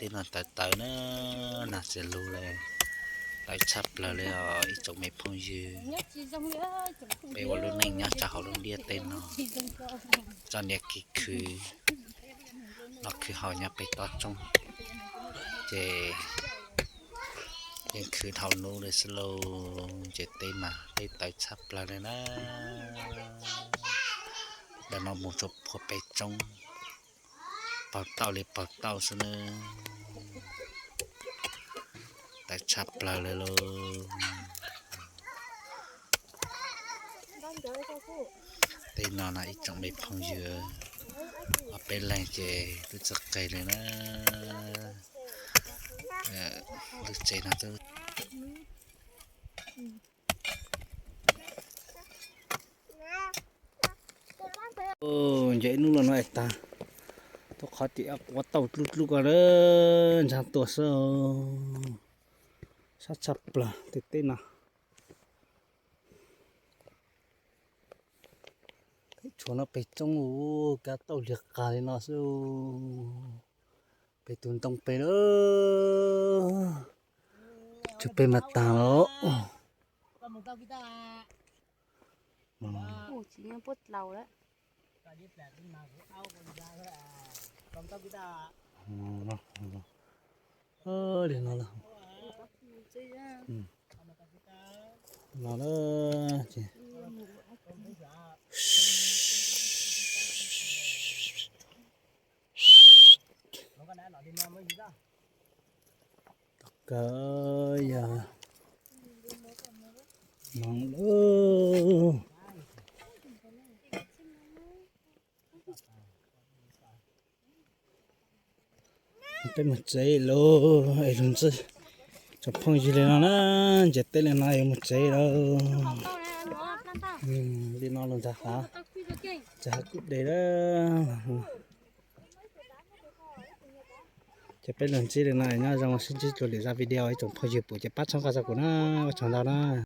Teb no tawv tawv na, nag txias lug li, tawv tshaj plaws li os ib tsoom me phooj ywg. Peb ua lub neej nyob rau hauv lub ntiaj teb no, txoj niag kev khwv noj khwv haus nyob pem toj roob, ces yeej khwv dhau hnub li xwb lauj. Ces teb mas teb tawv tshaj plaws li na. Ntawm no mus rau puag pem roob, paug tauj li paug tauj xwb na. Tawv tshaj plaws li lauj. Tej no no ib tsoom me phooj ywg, ob peb leeg ces twb tsis qe li na. Lub tsev no twb Nce ib hnub los no es tag, tuaj qhov tim ua tauj dlub dlub ko na, ntshai tuaj xwb. Sab tshaj plaws tej teb no. Tshuav no pem roob, kab tauj liag qas li no xwb. Pem tus ntoo pem lawm, tshuav pem mas tag lawm. Li no lawm, no lawm ces Tos kawg yog no lawm. Peb mus tsev lawm es lug ntsib tsoom phooj ywg li no na, nce teb li no es mus tsev lawm. Li no lawm ntag hov, txog kuj de lawm. Ces peb lug ntsib li no, nyob zoo sib ntsib dua lwm zaj video, ib tsoom phooj ywg pum ces pab txhawb nqa txog kuv na, ua tsaug ntau na.